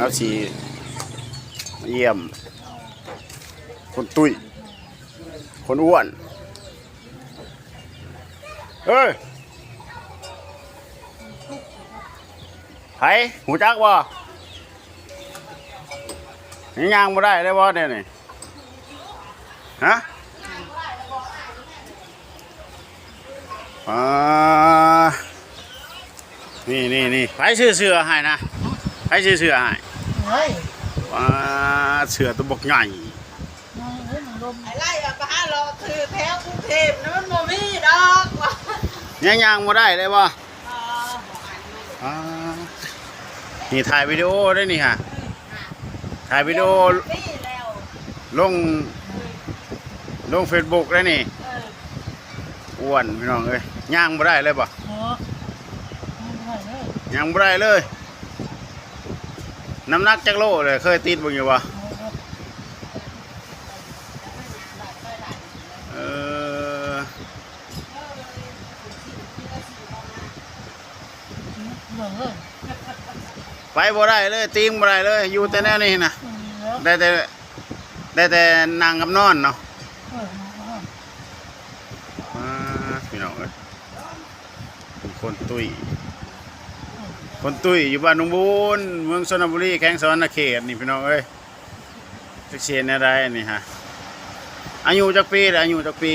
ເຮົາຊິມາຢ້ຽມຄົນຕຸ້ຍ ຄົນອ້ວນ. ເອີຍ ໃຜ ຮູ້ຈັກບໍ່? ຍັງຍ່າງບໍ່ໄດ້ເລີຍບໍ່ແນວນີ້? ຮະ? ອ່າ ນີ້ໆໆ ໃຜຊື້ເສື້ອໃຫ້ນະ? ໃຜຊື້ເສື້ອໃຫ້? ເອີຍ ອ່າ ເສື້ອຕົວບັກໃຫຍ່. ອືມ ເອີຍ ມັນລົມ ໄອ້ໄລ່ອະ ໄປຫາເລາະຊື້ແຖວກຸງເທບນະ ມັນບໍ່ມີດອກ. ຍັງຍ່າງບໍ່ໄດ້ເລີຍບໍ່? ອໍ ອ່າ ນີ້ຖ່າຍວິດີໂອໄດ້ນີ້ຫະ ຖ່າຍວິດີໂອລົງ ລົງເຟສບຸກໄດ້ນີ້. ເອີ ອ້ວນ ພີ່ນ້ອງເອີຍ ຍ່າງບໍ່ໄດ້ເລີຍບໍ່? ອໍ ຍ່າງບໍ່ໄດ້ເລີຍ ຍ່າງບໍ່ໄດ້ເລີຍ. ນ້ຳໜັກຈັກໂລເລີຍ ເຄີຍຕິດເບິ່ງຢູ່ບໍ່? ອໍ ເອີ ໄປບໍ່ໄດ້ເລີຍ ຕີງບໍ່ໄດ້ເລີຍ ຢູ່ແຕ່ແນວນີ້ນະ ໄດ້ແຕ່ ໄດ້ແຕ່ນັ່ງກັບນອນເນາະ. ອ່າ ພີ່ນ້ອງເອີຍ ຄົນຕຸ້ຍ ຄົນຕຸ້ຍຢູ່ບ້ານໜອງບູນ ເມືອງຊົນນະບູລີ ແຂວງສະຫວັນນະເຂດນີ້ ພີ່ນ້ອງເອີຍ. ຈັກຊິເຮັດແນວໃດອັນນີ້ຫະ? ອາຍຸຈັກປີລະ? ອາຍຸຈັກປີ?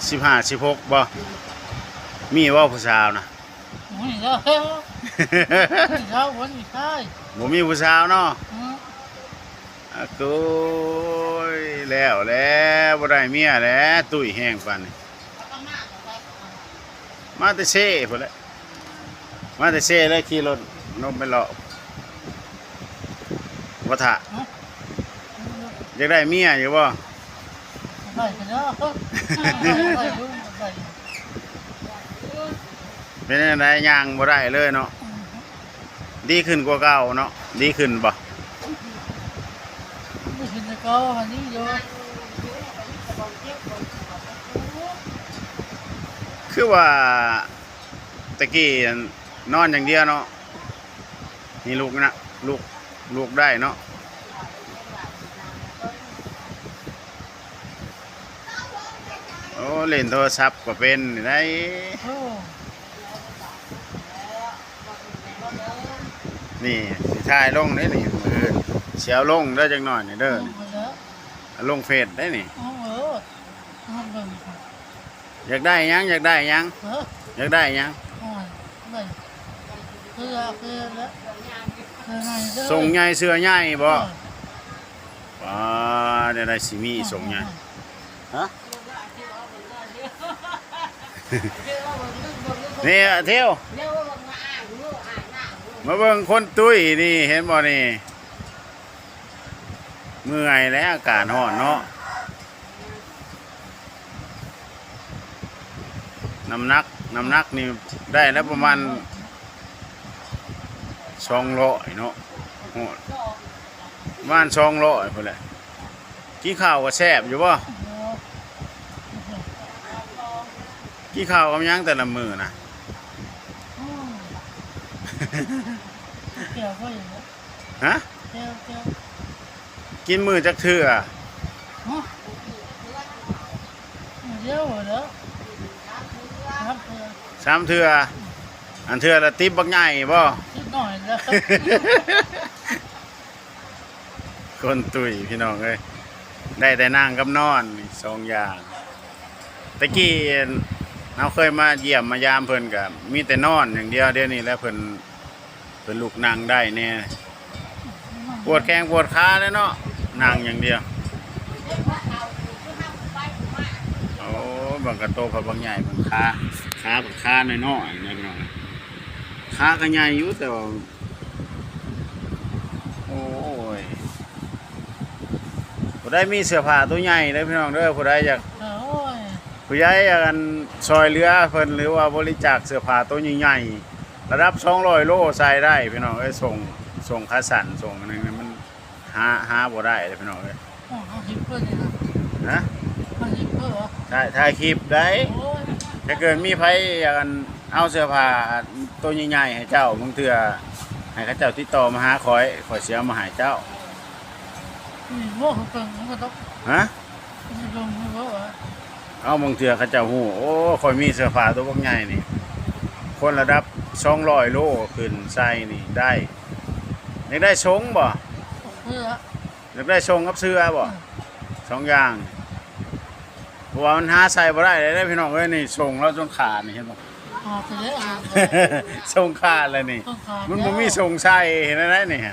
ສິບຫ້າ ສິບຫົກບໍ່? ມີບໍ່ຜູ້ສາວນະ? ໂອ້ຍ ເຈົ້າ ເຈົ້າ ບໍ່ມີຜູ້ຊາຍ ບໍ່ມີຜູ້ສາວເນາະ. ອືມ ອາ ໂກຍ ແລ້ວແຫຼະ ບໍ່ໄດ້ເມຍແຫຼະ ຕຸ້ຍແຮງປານນີ້. ມາແຕ່ເຊພຸ້ນແຫຼະ ມາແຕ່ເຊເລີຍ ຂີ່ລົດລົງໄປເລາະ ບໍ່ຖ້າ. ຮະ? ຢາກໄດ້ເມຍຢູ່ບໍ່? ໄດ້ແລ້ວ ໄດ້ຢູ່ ໄດ້ຢູ່. ເປັນຈັ່ງໃດ? ຍ່າງບໍ່ໄດ້ເລີຍເນາະ. ອືມ ດີຂຶ້ນກວ່າເກົ່າເນາະ ດີຂຶ້ນບໍ່? ດີຂຶ້ນກວ່າເກົ່າ ອັນນີ້ຢູ່ ຄືວ່າແຕ່ກີ້ນອນຢ່າງດຽວເນາະ ນີ້ລຸກນະ ລຸກ ລຸກໄດ້ເນາະ. ໂອ້ ຫຼິ້ນໂທລະສັບກໍເປັນໄດ໋. ໂອ້ ນີ້ຊິຖ່າຍລົງເດ້ນີ້ ມື້ອື່ນຊິເອົາລົງເດີ ຈັກໜ້ອຍນີ້ເດີ ລົງໄປເດີ ເອົາລົງເຟສໄດ້ນີ້. ເອົາໂລດ ເອົາເບິ່ງ ຢາກໄດ້ຫຍັງ? ຢາກໄດ້ຫຍັງ? ເອີ ຢາກໄດ້ຫຍັງ? ໂອ້ຍ ເບິ່ງ ເພື່ອ ເພື່ອ ເພື່ອໃຫຍ່ເດີ ຊົງໃຫຍ່ເສື້ອໃຫຍ່ບໍ? ເອີ ປ້າ ແນວໃດຊິມີຊົງໃຫຍ່? ຮະ? ນີ້ ທ່ຽວ ມາເບິ່ງຄົນຕຸ້ຍນີ້ ເຫັນບໍ່ນີ້? ເມື່ອຍແລ້ວ ອາກາດຮ້ອນເນາະ. ນ້ຳໜັກ ນ້ຳໜັກນີ້ໄດ້ແລ້ວປະມານສອງຮ້ອຍເນາະ ຮອດ ປະມານສອງຮ້ອຍພຸ້ນແຫຼະ. ກິນເຂົ້າກໍແຊບຢູ່ບໍ່? ກິນເຂົ້າກັບຫຍັງແຕ່ລະມື້ນະ? ແຈ່ວກໍຢູ່. ຮະ? ແຈ່ວ ແຈ່ວ ກິນມື້ຈັກເທື່ອ? ຮະ? ມື້ດຽວແລ້ວ ສາມເທື່ອ ສາມເທື່ອ. ອັນເທື່ອລະຕິບບັກໃຫຍ່ບໍ? ຕິບໜ້ອຍແລ້ວ. ຄົນຕຸ້ຍ ພີ່ນ້ອງເອີຍ ໄດ້ແຕ່ນັ່ງກັບນອນ ສອງຢ່າງ. ແຕ່ກີ້ເຮົາເຄີຍມາຢ້ຽມມາຢາມເພິ່ນ ກະມີແຕ່ນອນຢ່າງດຽວ ດຽວນີ້ແຫຼະເພິ່ນ ເພິ່ນລຸກນັ່ງໄດ້ແດ່ ປວດແຂ້ງປວດຂາແຫຼະເນາະ ນັ່ງຢ່າງດຽວ. ໂອ້ ເບິ່ງກະໂຕເຂົາບັກໃຫຍ່ ເບິ່ງຂາ ຂາບັກຂານ້ອຍໆ ນະພີ່ນ້ອງ. ຂາກະໃຫຍ່ຢູ່ ແຕ່ວ່າ ໂອ້ຍ ຜູ້ໃດມີເສື້ອຜ້າໂຕໃຫຍ່ເດີພີ່ນ້ອງເດີ ຜູ້ໃດຢາກ ໂອ້ຍ ຜູ້ໃດຢາກ ອັນ ຊ່ອຍເຫຼືອເພິ່ນ ຫຼືວ່າບໍລິຈາກເສື້ອຜ້າໂຕໃຫຍ່ໆ ລະດັບສອງຮ້ອຍໂລໃສ່ໄດ້ພີ່ນ້ອງເອີຍ. ສົ່ງ ສົ່ງຂາສັ້ນ ສົ່ງອັນນັ້ນ ມັນຫາ ຫາບໍ່ໄດ້ເດີພີ່ນ້ອງເອີຍ. ຮະ? ຖ່າຍ ຖ່າຍຄລິບໄດ້. ໂອ້ຍ ຖ້າເກີດມີໃຜຢາກ ອັນ ເອົາເສື້ອຜ້າໂຕໃຫຍ່ໆໃຫ້ເຈົ້າ ບາງເທື່ອ ໃຫ້ເຂົາເຈົ້າຕິດຕໍ່ມາຫາຂ້ອຍ ຂ້ອຍຊິເອົາມາໃຫ້ເຈົ້າ. ອືມ ໂອ້ ເພິ່ນກໍຕ້ອງ ຮະ? ເພິ່ນກໍຕ້ອງຮູ້ວ່າ ເອົາ ບາງເທື່ອເຂົາເຈົ້າຮູ້. ໂອ້ ຂ້ອຍມີເສື້ອຜ້າຕົວບັກໃຫຍ່ນີ້ ຄົນລະດັບສອງຮ້ອຍໂລຂຶ້ນໃສ່ນີ້ໄດ້. ຢາກໄດ້ຊົງບໍ່? ເສື້ອ ຢາກໄດ້ຊົງກັບເສື້ອບໍ່? ອືມ ສອງຢ່າງ. ເພາະວ່າມັນຫາໃສ່ບໍ່ໄດ້ເດ້ພີ່ນ້ອງເອີຍ. ນີ້ຊົງລາວຈົນຂາດນີ້ ເຫັນບໍ່? ຂາດແລ້ວ ຊົງຂາດແລ້ວນີ້ ຊົງຂາດແລ້ວ ມັນບໍ່ມີຊົງໃສ່ ເຫັນໄດ້ນີ້. ເ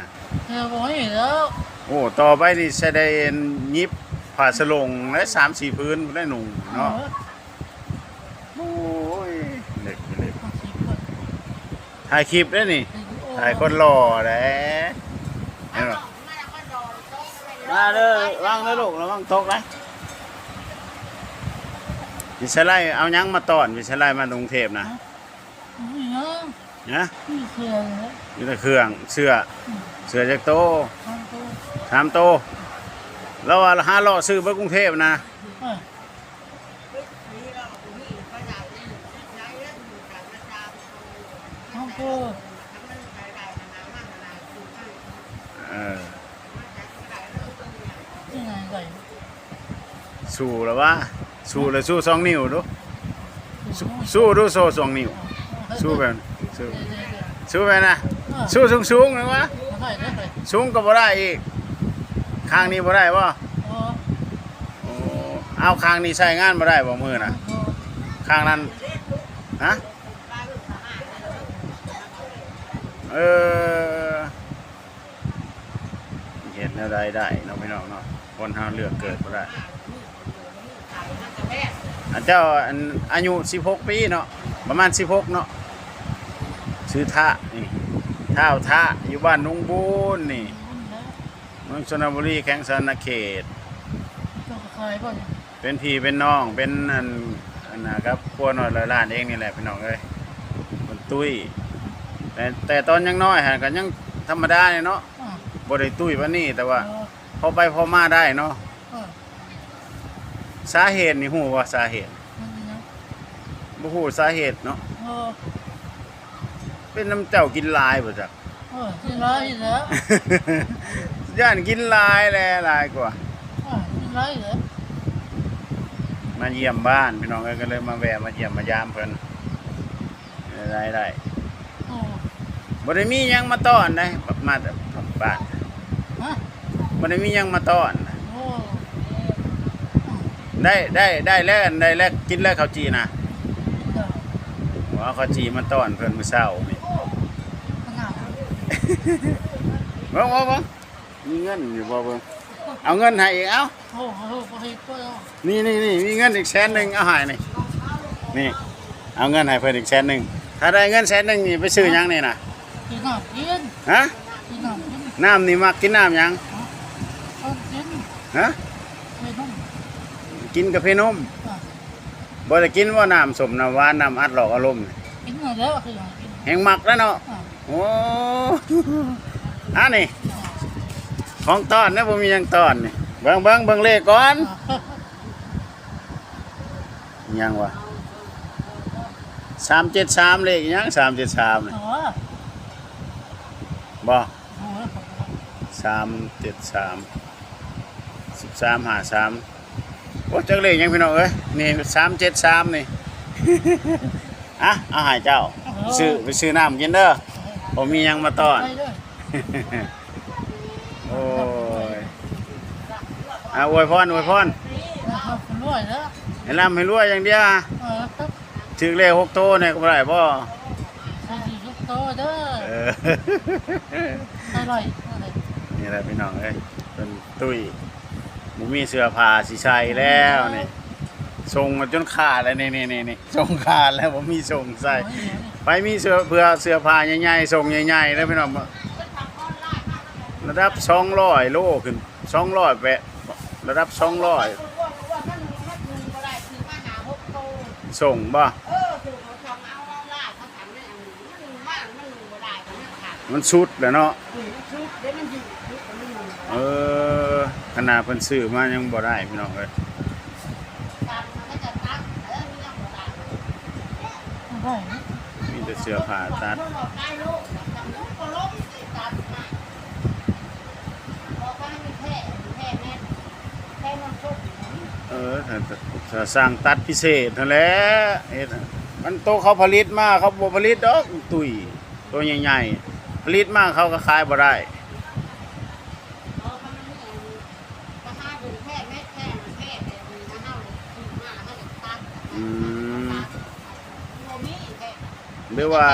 ອີ ບໍ່ມີແລ້ວ. ໂອ້ ຕໍ່ໄປນີ້ຊິໄດ້ຫຍິບຜ້າສະຫຼົງແລະ ສາມສີ່ຜືນພຸ້ນແຫຼະນຸ່ງເນາະ. ເອີ ໂອ້ຍ ເລັກ ເລັກ ຖ່າຍຄລິບເດ້ນີ້ ຖ່າຍຄົນຫຼໍ່ເດ້ ເຫັນບໍ່? ມາເດີ ວາງເດີລູກ ລະວັງຕົກນະ. ວິໄຊໄລເອົາຫຍັງມາຕ້ອນ? ວິໄຊໄລມາແຕ່ກຸງເທບນະ. ຮະ? ມີເສື້ອ ມີແຕ່ເຄື່ອງ ເສື້ອ ອືມ ເສື້ອຈັກໂຕ? ສາມໂຕ ສາມໂຕ. ລາວວ່າລາວຫາເລາະຊື້ເບິດກຸງເທບນະ. ເອີ ເອີ ສູ້ລະວະ ສູ້ລະ ຊູສອງນິ້ວດູ ຊູ ສູ້ດູ ໂຊສອງນິ້ວ ສູ້ແບບ ສູ້ ສູ້ແບບນະ ສູ້ສູງໆ ລະວະ ສູງກໍບໍ່ໄດ້ອີກ ຂ້າງນີ້ບໍ່ໄດ້ບໍ່? ໂອ້ ເອົາ ຂ້າງນີ້ໃຊ້ງານບໍ່ໄດ້ບໍ່ ມືນະ ຂ້າງນັ້ນ ຮະ? ເອີ ເຮັດແນວໃດໄດ້ເນາະ ພີ່ນ້ອງເນາະ ຄົນເຮົາເລືອກເກີດບໍ່ໄດ້. ອາ ເຈົ້າ ອັນ ອາຍຸສິບຫົກປີເນາະ ປະມານສິບຫົກເນາະ ຊື່ທະ ນີ້ ທ້າວທະ ຢູ່ບ້ານໜອງບູນນີ້ ເມືອງຊົນນະບູລີ ແຂວງສະຫວັນນະເຂດ. ເຈົ້າກໍຂາຍບໍ່ນີ້? ເປັນພີ່ເປັນນ້ອງ ເປັນອັນ ອັນນະ ກັບຜົວນ້ອຍຮ້ອຍລ້ານເອງນີ້ແຫຼະ ພີ່ນ້ອງເອີຍ. ເພິ່ນຕຸ້ຍ ແຕ່ ແຕ່ຕອນຍັງນ້ອຍຫັ້ນກໍຍັງທຳມະດານີ້ເນາະ ອືມ ບໍ່ໄດ້ຕຸ້ຍປານນີ້ ແຕ່ວ່າ ເອີ ພໍໄປພໍມາໄດ້ເນາະ. ເອີ ສາເຫດນີ້ຮູ້ບໍ່? ສາເຫດ ມັນເປັນຫຍັງ? ບໍ່ຮູ້ສາເຫດເນາະ. ເອີ ເປັນນຳເຈົ້າກິນຫຼາຍບໍ່ຈັກ? ເອີ ກິນຫຼາຍແລ້ວ ຢ້ານກິນຫຼາຍແຫຼະ ຫຼາຍກວ່າ ເອີ ກິນຫຼາຍແລ້ວ. ມາຢ້ຽມບ້ານ ພີ່ນ້ອງເອີຍ ກໍເລີຍມາແວ່ມາຢ້ຽມມາຢາມເພິ່ນ ໄດ້ ໄດ້ ໂອ້ ບໍ່ໄດ້ມີຫຍັງມາຕ້ອນໃດ໋ ມາແຕ່ບ້ານ ຮະ? ບໍ່ໄດ້ມີຫຍັງມາຕ້ອນ ໂອ້ ໄດ້ ໄດ້ ໄດ້ແລ້ວ ໄດ້ແລ້ວ ກິນແລ້ວເຂົ້າຈີ່ນະ ເອີ ວ່າເຂົ້າຈີ່ມາຕ້ອນເພິ່ນມື້ເຊົ້ານີ້ ໂອ້ ຂະໜາດ ເບິ່ງ ເບິ່ງ ເບິ່ງ ມີເງິນຢູ່ບໍ່ເບິ່ງ ເອົາເງິນໃຫ້ອີກ ເອົາ ໂອ້ ເອົາ ບໍ່ໃຫ້ ນີ້ ນີ້ ນີ້ ມີເງິນອີກແສນໜຶ່ງ ເອົາໃຫ້ນີ້ ນີ້ ເອົາເງິນໃຫ້ເພິ່ນອີກແສນໜຶ່ງ ຖ້າໄດ້ເງິນແສນໜຶ່ງນີ້ໄປຊື້ຫຍັງນີ້ນະ? ຊື້ນ້ຳກິນ ຮະ? ຊື້ນ້ຳກິນ ນ້ຳນີ້ມັກກິນນ້ຳຫຍັງ? ຮະ? ເອົາກິນ ຮະ? ເພນົມ ກິນກາເຟນົມ ອາ ບໍ່ໄດ້ກິນບໍ່ນ້ຳສົ້ມນ້ຳຫວານ ນ້ຳອັດຫຼອກອາລົມນີ້? ກິນແລ້ວ ຄືກິນ ແຮງມັກແລ້ວເນາະ ອາ ໂອ້ ອັນນີ້ ຂອງຕ້ອນນະ ບໍ່ມີຫຍັງຕ້ອນນີ້ ເບິ່ງ ເບິ່ງ ເບິ່ງເລກກ່ອນ ຫຍັງວະ ສາມເຈັດສາມ ເລກອີຫຍັງ ສາມເຈັດສາມນີ້ ອໍ ບໍ່ ສາມເຈັດສາມ ສິບສາມຫ້າສາມ ໂອ້ ຈັກເລກຫຍັງພີ່ນ້ອງເອີຍ ນີ້ ສາມເຈັດສາມ ນີ້ ອະ ເອົາໃຫ້ເຈົ້າ ເອີ ຊື້ ໄປຊື້ນ້ຳກິນເດີ ບໍ່ມີຫຍັງມາຕ້ອນ ໄດ້ເດີ ໂອ້ຍ ອາ ອວຍພອນ ອວຍພອນ ໃຫ້ຮ່ຳໃຫ້ລວຍຢ່າງດຽວ ເອີ ຖືກເລກຫົກໂຕແດ່ກໍບໍ່ໄດ້ບໍ່? ຖືກຫົກໂຕເດີ ເອີ ອະໄລ ນີ້ແຫຼະພີ່ນ້ອງເອີຍ ເພິ່ນຕຸ້ຍ ບໍ່ມີເສື້ອຜ້າຊິໃສ່ແລ້ວນີ້ ສົ່ງມາຈົນຂາດແລ້ວນີ້ ນີ້ ນີ້ ສົ່ງຂາດແລ້ວ ບໍ່ມີສົ່ງໃສ່ ໂອ້ຍ ໃຜມີເສື້ອ ເພື່ອເສື້ອຜ້າໃຫຍ່ໆ ສົ່ງໃຫຍ່ໆ ເດີພີ່ນ້ອງ ລະດັບສອງຮ້ອຍໂລຂຶ້ນ ສອງຮ້ອຍແປດ ລະດັບສອງຮ້ອຍ ສົ່ງບໍ່? ມັນສຸດແລ້ວເນາະ ເອີ ຂະໜາດເພິ່ນຊື້ມາຍັງບໍ່ໄດ້ພີ່ນ້ອງເອີຍ ມີແຕ່ເສື້ອຜ້າຕັດ. ສ- ສັ່ງຕັດພິເສດຫັ້ນແຫຼະ ເຮັດ ມັນໂຕເຂົາຜະລິດມາ ເຂົາບໍ່ຜະລິດດອກຕຸ້ຍ ໂຕໃຫຍ່ໆ ຜະລິດມາເຂົາກໍຂາຍບໍ່ໄດ້. ອືມ ຫຼືວ່າ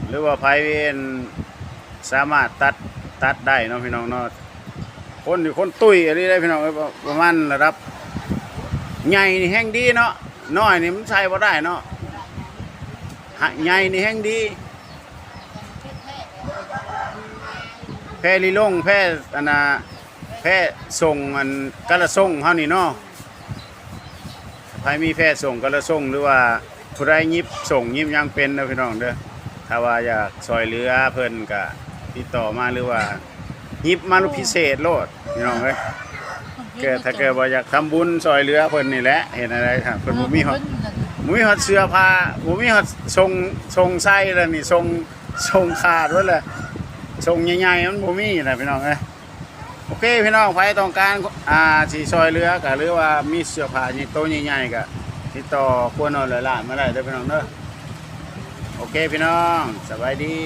ຫຼືວ່າໃຜເປັນ ສາມາດຕັດ ຕັດໄດ້ເນາະພີ່ນ້ອງເນາະ. ຄົນນີ້ຄົນຕຸ້ຍອີ່ຫຼີເດ້ພີ່ນ້ອງເອີຍ ປະ ປະມານລະດັບໃຫຍ່ນີ້ແຮ່ງດີເນາະ ນ້ອຍນີ້ມັນໃສ່ບໍ່ໄດ້ເນາະ ຫະ ໃຫຍ່ນີ້ແຮ່ງດີ. ແພລີລົງ ແພອັນນ່າ ແພສົ່ງ ອັນກະລະສົ່ງເຮົານີ້ເນາະ ໃຜມີແພສົ່ງກະລະສົ່ງ ຫຼືວ່າຜູ້ໃດຫຍິບສົ່ງຫຍິບຫຍັງເປັນເດີພີ່ນ້ອງເດີ ຖ້າວ່າຢາກຊ່ອຍເຫຼືອເພິ່ນກະຕິດຕໍ່ມາ ຫຼືວ່າຫຍິບມາພິເສດໂລດພີ່ນ້ອງເອີຍ. ແກ່ ຖ້າເກີດວ່າຢາກທຳບຸນຊ່ອຍເຫຼືອເພິ່ນນີ້ແຫຼະ ເຮັດແນວໃດ ເພິ່ນບໍ່ມີຮອດ ບໍ່ມີຮອດເສື້ອຜ້າ ບໍ່ມີຮອດຊົງ ຊົງໃສ່ແລ້ວນີ້ ຊົງ ຊົງຂາດໝົດແລ້ວ ຊົງໃຫຍ່ໆ ມັນບໍ່ມີນະພີ່ນ້ອງເອີຍ. ໂອເຄພີ່ນ້ອງ ໃຜຕ້ອງການ ອ່າ ຊິຊ່ອຍເຫຼືອກະ ຫຼືວ່າມີເສື້ອຜ້າໂຕໃຫຍ່ໆ ກະຕິດຕໍ່ຄົວນ້ອຍຮ້ອຍລ້ານມາໄດ້ເດີພີ່ນ້ອງເດີ. ໂອເຄພີ່ນ້ອງ ສະບາຍດີ.